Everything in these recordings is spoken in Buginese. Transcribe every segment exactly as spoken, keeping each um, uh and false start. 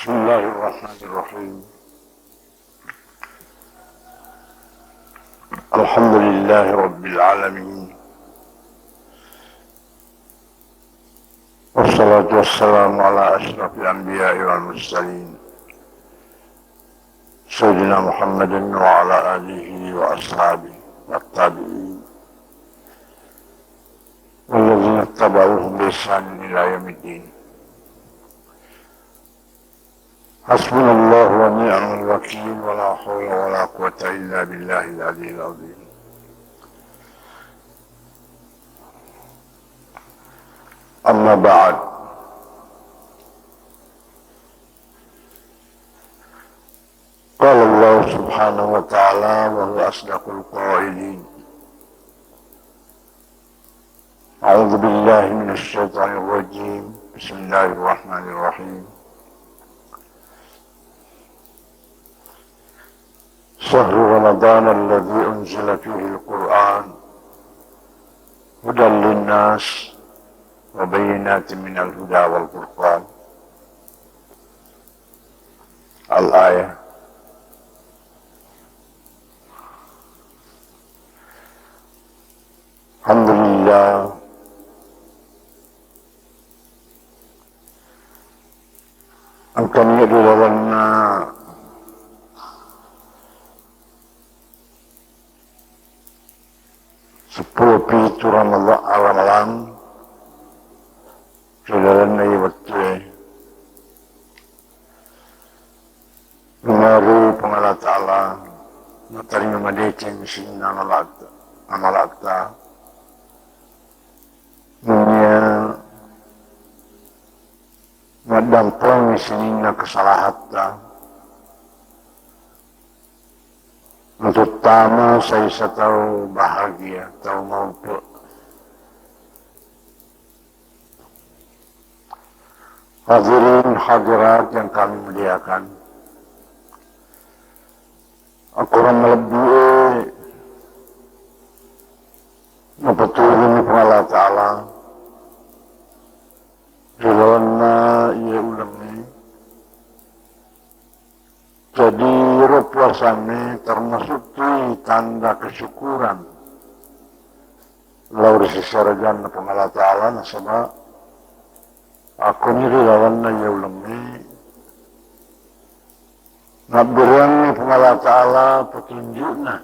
بسم الله الرحمن الرحيم. الحمد لله رب العالمين. والصلاة والسلام على أشرف الأنبياء والمرسلين، سيدنا محمد وعلى آله وأصحابه والتابعين والذين اتبعوهم بإحسان إلى يوم الدين. حسبنا الله ونعم الوكيل، ولا حول ولا قوة إلا بالله العلي العظيم. أما بعد، قال الله سبحانه وتعالى وهو أصدق القائلين: أعوذ بالله من الشيطان الرجيم. بسم الله الرحمن الرحيم. شهر رمضان الذي أنزل فيه القرآن هدى للناس وبينات من الهدى والفرقان. الآية. الحمد لله. Engkaniya ri lalenna seppulo pitu Ramadhan, Ramalang, ri lalenna iye wettue, Mengari Puang Allah Ta'ala natarima madeceng sininna amala'ta, amala'ta. Nennia maddampengi sininna kesalahatta. Terutama saisa tau bahagia, tau maupe. Hadirin hadirat yang kami muliakan, akorang malebbi'e napaturunni Puang Allah Ta'ala ri lalenna iye ulengnge. Jadi, ro puasangnge termasuk tu tanda kesyukuran lao ri sesarajanna Puang Allah Ta'ala, nasaba akkoni ri lalenna iye ulengnge nabberiangngi Puang Allah Ta'ala petunjukna,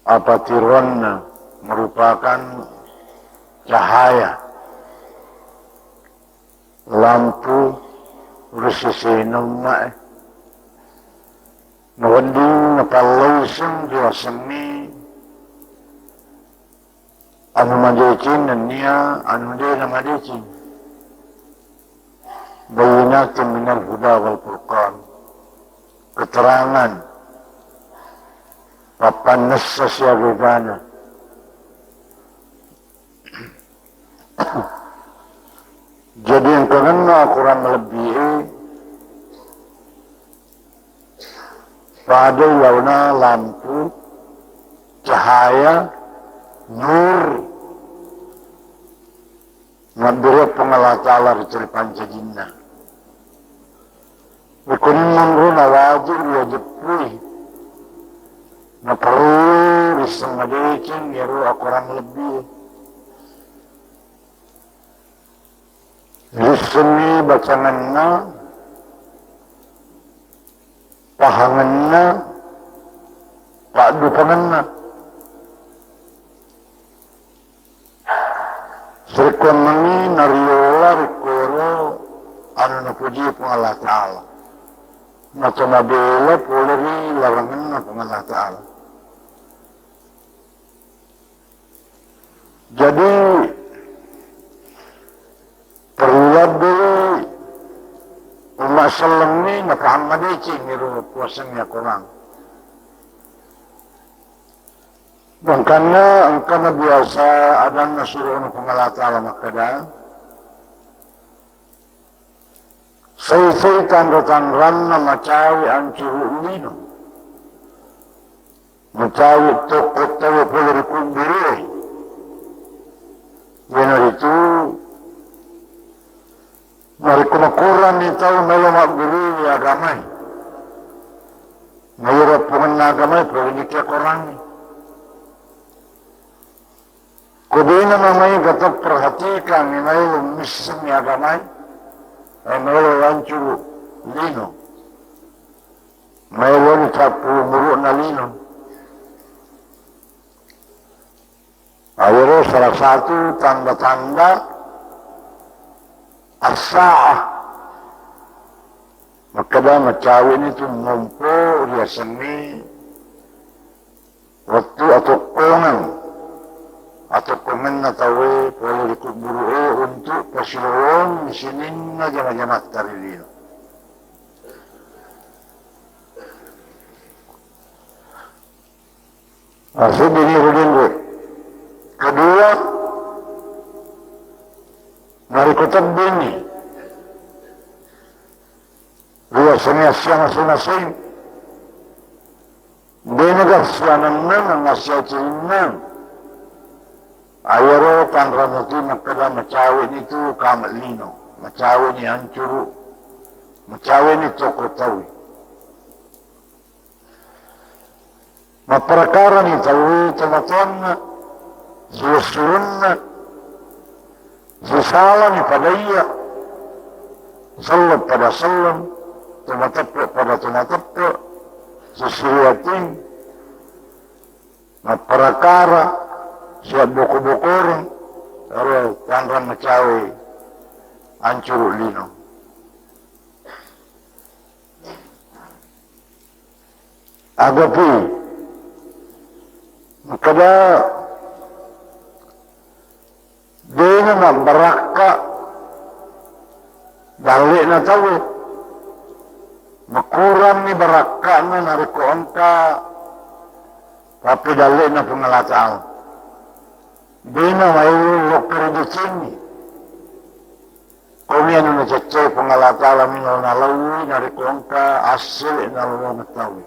apa tiroanna merupakan cahaya lampu ri sesena umma'e. Nawedding napalleiseng riasengnge anu madeceng nennia anu de namadeceng. Bayyinatin minal huda wal furqan. Keterangan pappannessa siaga egana. Jadi engkangenna akorang malebbi'e pada laona lampu, cahaya, nur, nabbere Puang Allah Ta'ala ri tuli pancajinna. Rikunimmanro nawajib riajeppui, naparellu risseng madeceng iyaro akorang lebbi. Rissenni bacangenna, pahangenna, paddupangenna. Sarekkuammengngi nariola rekkuero anu napuji Puang Allah Ta'ala. Nato mabela pole ri larangenna Puang Allah Ta'ala. Jadi, perlu ladde umma selleng ni napahang madeceng iro puasengnge akorang. Gangkanna engkana biasa adanna suro'na Puang Allah Ta'ala makkeda, sai-sai tanra-tanranna macawe ancuru lino, macawe tokko tauwe pole ri kubburue, iyanaritu Narekko makurang ni tau melo magguru agamae, mayero pongenna agamae pole ni kia korangi. Ko dena namai gata perhatikan ni maelo missengi agamae, eh, maelo lancuru lino. Maelo ni cappu muru'na lino. Ayero salah satu tanda-tanda as-sa'ah. Makkeda macawe ni tu mompo riasengnge wettu atokkongeng, atokkongenna tauwe pole ri kuburu'e untuk pasilolong sininna jama-jamatta ri lino. Nah, seddi ni rudinre. Kedua, narekko tebbini riasengnge assiang masing-masing, denaga sianenna nangasiacirinna. Ayero tanra muti makkeda macawe ni tu kame lino, macawe ni ancuru, macawe ni toko taui. Mapparakarani tauwe tomatoanna, silessurunna, sisalani padaiya, selleng pada selleng, tomateppe pada tomateppe, sisiriating, mapparakara, siabboko-bokoreng, ero tanra macawe ancuru lino. Agapi, makkeda dena mabbarakka dalle'na tauwe, makuranni barakka'na narekko engka pappedalle' na Puang Allah Ta'ala. Dena maelo lokka rejekingngi. Komi anu nacaccai Puang Allah Ta'ala mino nalaui narekko engka assele nalolongeng tauwe.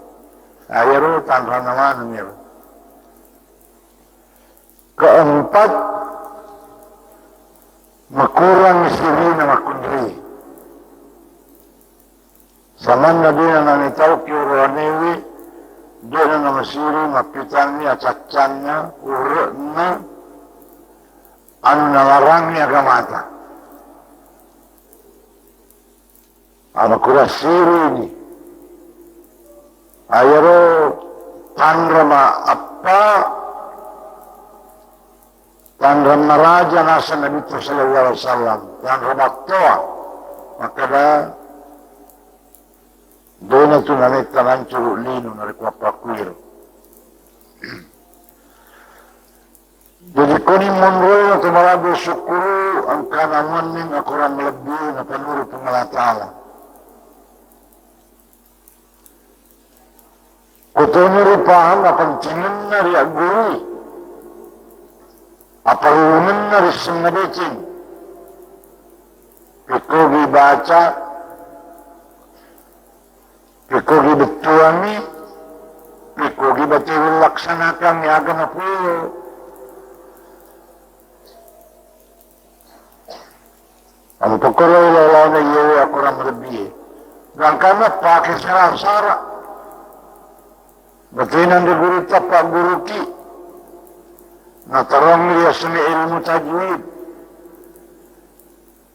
Ayero tanranna maneng ero. Keempat, makurang sirina makkunrai. Samanna dena nanitauki orowanewe, dena namasiri mappitanni acaccanna, ure'na, anu nalarangngi agamata. Amakurang sirini. Ayero tanra ma appa, tanra maraja naseng Nabitta sallallahu alaihi wasallam, tanra mattoa. Makkeda dena tu nanetta nancuru lino narekko appakkuiro. Jadi koni monroe na to malabbu sukkuru, engkana muanning akorang malebbi napanuru Puang Allah Ta'ala. Kotoni ripahang apentingenna riaggurui, aparellumenna rissengnge deceng. Pekkogi baca, pekkogi bettuangngi, pekkogi bateri laksanakangngi aga napulo. Ampokoro ilo-ilona iyewe akorang malebbie. Gangkanna pake sara-sara. Batena nde gurutta pagguruki. Natarongi riasengnge ilmu tajwid.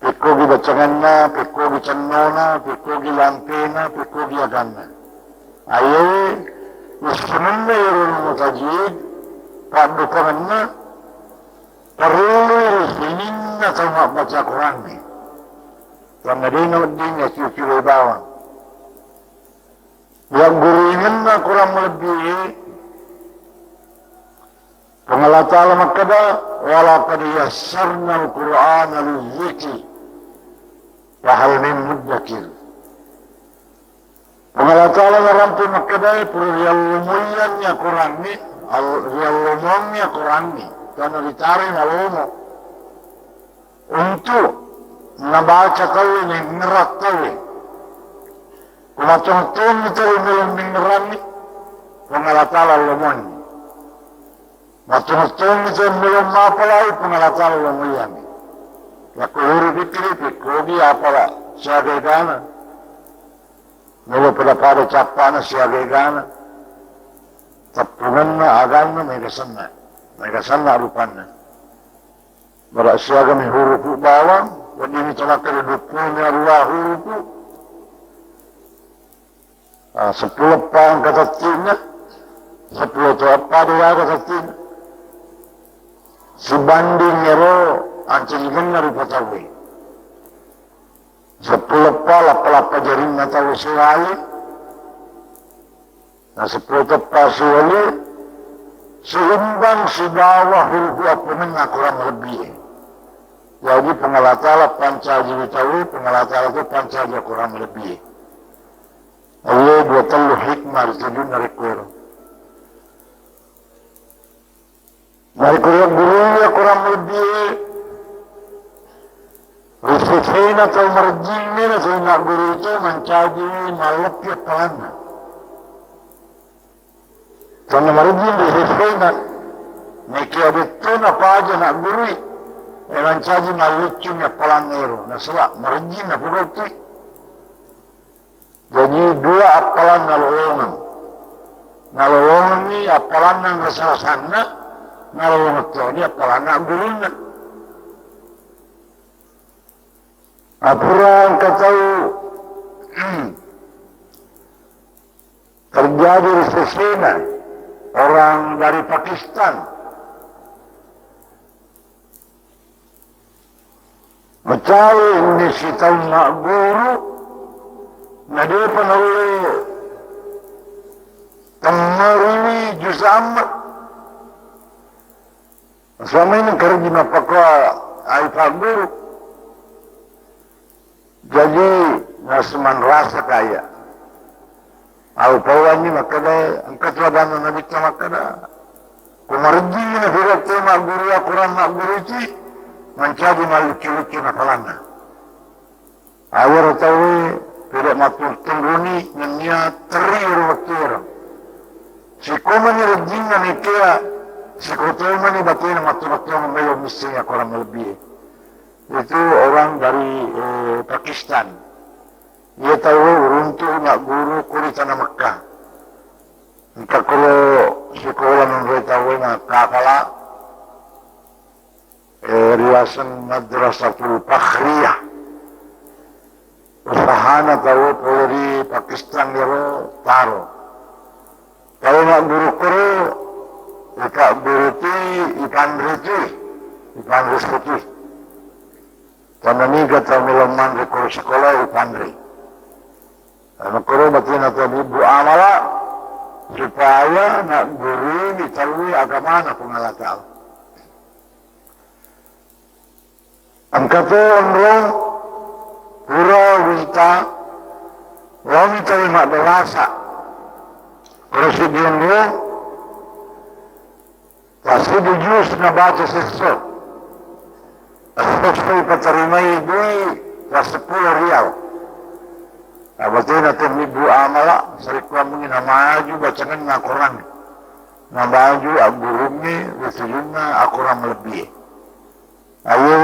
Pekkogi bacangenna, pekkogi cennona, pekkogi lampena, pekkogi aganna. Ayewe, ussengenna iyaro ilmu tajwid, paddupangenna, parellui ri sininna tau mabbaca Qurangnge. Tanna de'na wedding yaciu-ciu bawang. Yagguruingenna Quran malebbie, Puang Allah Ta'ala makkeda, "Walaqad yassarnal Qur'ana lidzikri fahal min muddakir." Puang Allah Ta'ala narampe makkeda, pura riallomoiyanni Qurangnge, al-, riallomoangngi Qurangnge, tana ritare nalomo. Untu nabaca tauwe, nengngerang tauwe. Ko matongtonni tauwe melo mengngeranni, Puang Allah Ta'ala lomoanni. Matongtonni tauwe melo mapalai, Puang Allah Ta'ala lomoiyanni. Yakko luru pikkiri, pekkogi apala siaga egana. Melo pada-pada cappana siaga egana. Teppungenna, aganna, maega senna. Maega senna rupanna. Bara siagami hurufu bawang, wedding mi tamakkeda duppulona dua hurufu. Ah, seppulo eppa engka tetti'na, seppulo to eppa degaga tetti'na. Sibanding ero ancajikenna rupa tauwe. Seppulo eppa lappa-lappa jarinna tau siwali. Na seppulo to eppa siwali seimbang sibawa hurufu appungenna akorang malebbie. Jadi Puang Allah Ta'ala pancaji tauwe, Puang Allah Ta'ala tu pancaji akorang malebbie. Aye dua tellu hikmah ritujunna rekkuero. Narekko riaggurui akorang malebbie, risesena tau marejjingnge na tau naggurui to mancaji malleppi appalanna. Tonna marejjing risesena, nekia dettona paja naggurui, e mancaji malluccungi appalanna ero, nasaba marejjing napogauttui. Jaji dua appalang nalolongeng. Nalolongenni appalanna rasa-rasanna, nalolongeng toni appalanna aggurunna. Apura engka tau terjadi risesena orang dari Pakistan. Macai inni sitaung magguru, na depa naulle temmariwi juz amma. Selama ini kerja mappakua ai pagguru. Jadi, nasemanrasa kaya. Au pauanni makkeda, engka tu adanna Nabitta makkeda, ko marejjingi na firette magguru akorang magguru ci, mancaji malluccu-luccu nafalanna. Awero tauwe, pede mattunruni nennia terri ero wettuero. Sikomani rejjinna nekea, sikotomani batena mattu-mattu melo missengi akorang malebbie. Itu orang dari, eh, Pakistan. Iya tauwe uruntu magguru ko ri tana Mekkah. Engka koro sikola menroi tauwe makkapala, eh, riaseng Madrasatul Fakhriyah. Usahana tauwe pole ri Pakistan ero taro. Kalau nak guru koro, ipak guru ti ipanre ti, ipanre suti. Karena niga tau melo manre koro sekolah ipanre. Anu koro batina tadi bu amala supaya nak guru ni tahu agamana Puang Allah Ta'ala. Engka to onrong pura wita laoni tauwe maddewasa. Pura siddi onrong, tassiddi juz nabaca sesso. Sesso ipatarimai dui wasseppulo rial. Nabatena temmibu amala, sarekkuammengi namaju bacangenna Korang. Namaju aggurungnge ritujunna akorang malebbie. Aye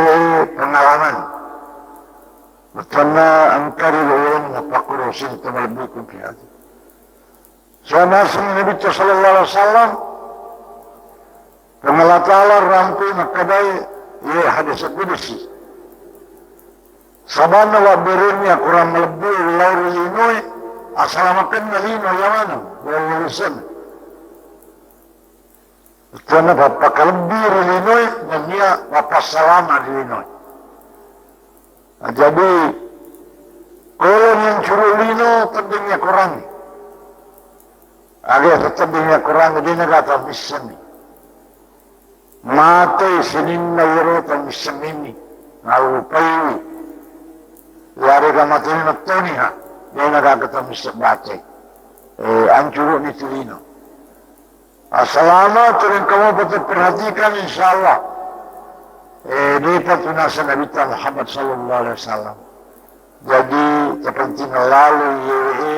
pengalaman. Bettuanna engka ri lolong mappakkuro sing to malebbiku ki ati. Sunnah Nabi sallallahu alaihi wasallam, Puang Allah Ta'ala rampui makkedai, ye hadis kudusi. Sabanna wabberenni akorang malebbi lao ri linoe, asalamakenna lino yawana, wawwalusenna. Karena pappakalebbi ri linoe, nennia mappassalama ri linoe. Nah, jadi, kalau mencuru lino, teddeng akorang. Aga teddeng akorang, dia negara missenni. Matei sininna iyaro tau missenni, narupaiwi. Yarega matei mettoni ha, dena gaga tau misseng batei. Eh, ancuru'ni tu lino. Asalama tu engka mopa perhatikan, insya Allah. Eh, depa tu nasa Nabi Muhammad sallallahu alaihi wasallam. Jadi, terpenting lalu ye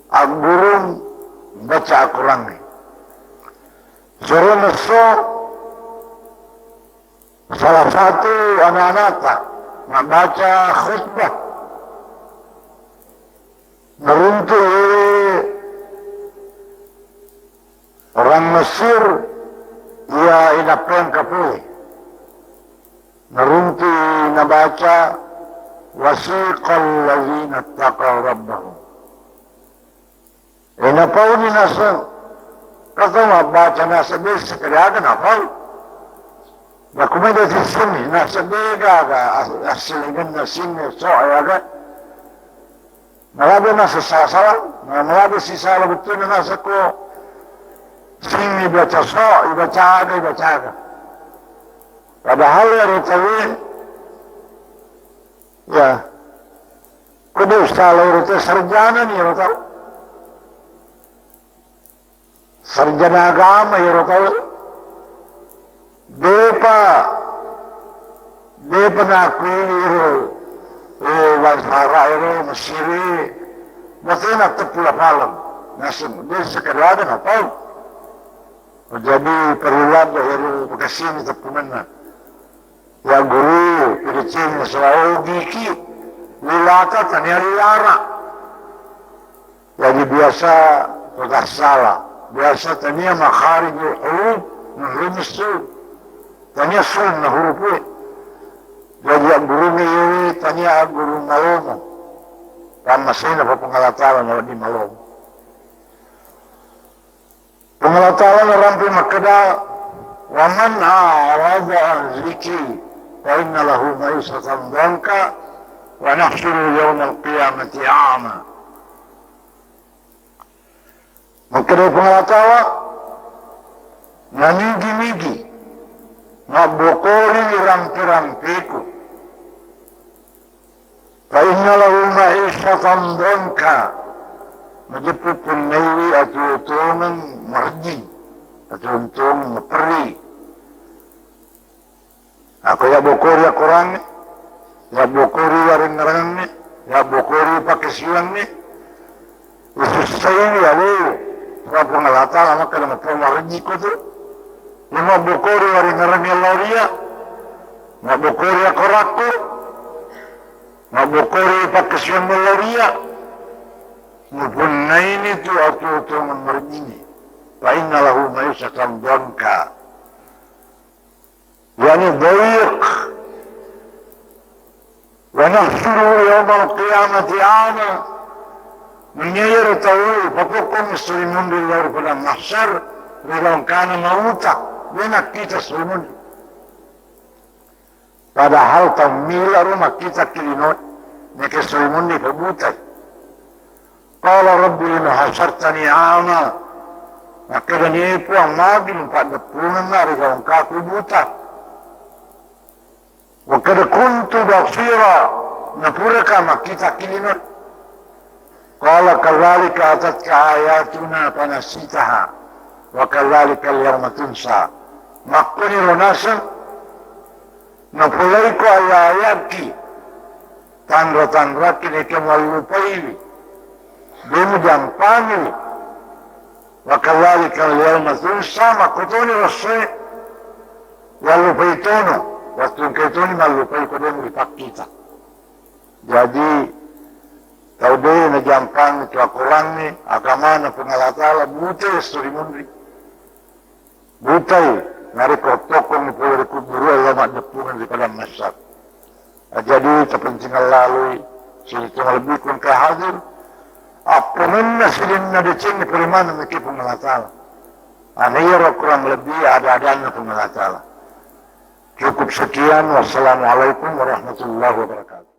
aggurung baca Al-Quran. Sore messo, salah satu anak-anakta Mabbaca khutbah. Naruntu' orang Mesir, iya inappeang kapui. Naruntu' nabaca, "Wasiqal ladzina taqaw rabbahum." E, napauni naseng, kata mabbaca naseng, biasa kali aga napau. Nakumeda sisini, naseng de gaga as-, asilengenna sinne so aga. Malabe naseng sala-sala, na malabe sisala bettuanna naseng ko sinne baca so, ibaca aga, ibaca aga. Padahal ero tauwe, ya, ko de usala ero tau, sarjana ni ero tau. Sarjana agama ero tau. Depa, depa nakui ero, eh, bangsa Arab ero, Mesir e, batena teppu lapaleng. Naseng, de sekadar ada napau. Jadi perlu ladde ero bekasini teppungenna. Ya guru, pideceng selaogiki, lilata tania liara. Jadi biasa pegassala, biasa tania makharijul huruf, nahrumis su, tania sunna huruf e. Jadi ya guru ni yewe, tania guru malomo. Pammasena pa Puang Allah Ta'ala na wedding malomo. Puang Allah Ta'ala narampe makkeda, "Wa man a'rada an dzikri fa inna lahu ma'isyatan dhanka wa nahsyuruhu yaumal qiyamati a'ma." Makkeda Puang Allah Ta'ala, "Nanigi-nigi mabbokori rampe-rampeku." Fa inna lahu ma'isyatan dhanka, majeppu punnaiwi atuo-tuongeng marjing, atuo-tuongeng maperri. Ako yabbokori akorangnge, yabbokori warengngerangnge, yabbokori pakkasiwiangnge, Usussaiwi aleu, Puang Allah Ta'ala makkeda mappamarejjiko tu. Iya mabbokori warengngerangnge lao ria, mabbokori akorakko, mabbokori pakkasiwiang lao ria, mupunnaini tu atuo-tuongeng marejjingnge. Fa inna lahu ma'isyatan dhanka. Yani dhaiq. Wa nahsyuruhu yaumal qiyamati a'ma. Naiya iyaro tauwe ipapokkongi sorimunri lao ri padang mahsyar, ri lao engkana mauta, de nakkita sorimunri. Padahal tau mila ro makkitaki linoe, neke sorimunri ipabutai. Qala rabbi lima hasyartani a'ma. Makkedani, "E Puang, magi mupaddeppungenna' ri gau engkaku buta? Wa qad kuntu basira, napuraka makkitaki linoe." Qala kadzalika atatka ayatuna fanasitaha wa kadzalikal yauma tunsa. Makkoniro naseng, napolaiko aya-ayakki, tanra-tanrakki, neke muallupaiwi, de mujampangiwi. Wa kadzalikal yauma tunsa, makkotoni ro essoe, uallupai tono, wettu engkai toni mallupai ko de muipakkita. Jadi, tau de najampangi tu akorangnge, akamana Puang Allah Ta'ala, butai esso ri munri. Butai, narekko tokkongngi pole ri kuburu'e lao maddeppungeng ri padang mahsyar. Jadi, kepentingan lalui, sininna malebbiku engka hadir, appongenna sininna decengnge pole maneng mekki Puang Allah Ta'ala. Ana iyaro kurang lebbi ada-adanna Puang Allah Ta'ala. Cukup sekian, wassalamualaikum warahmatullahi wabarakatuh.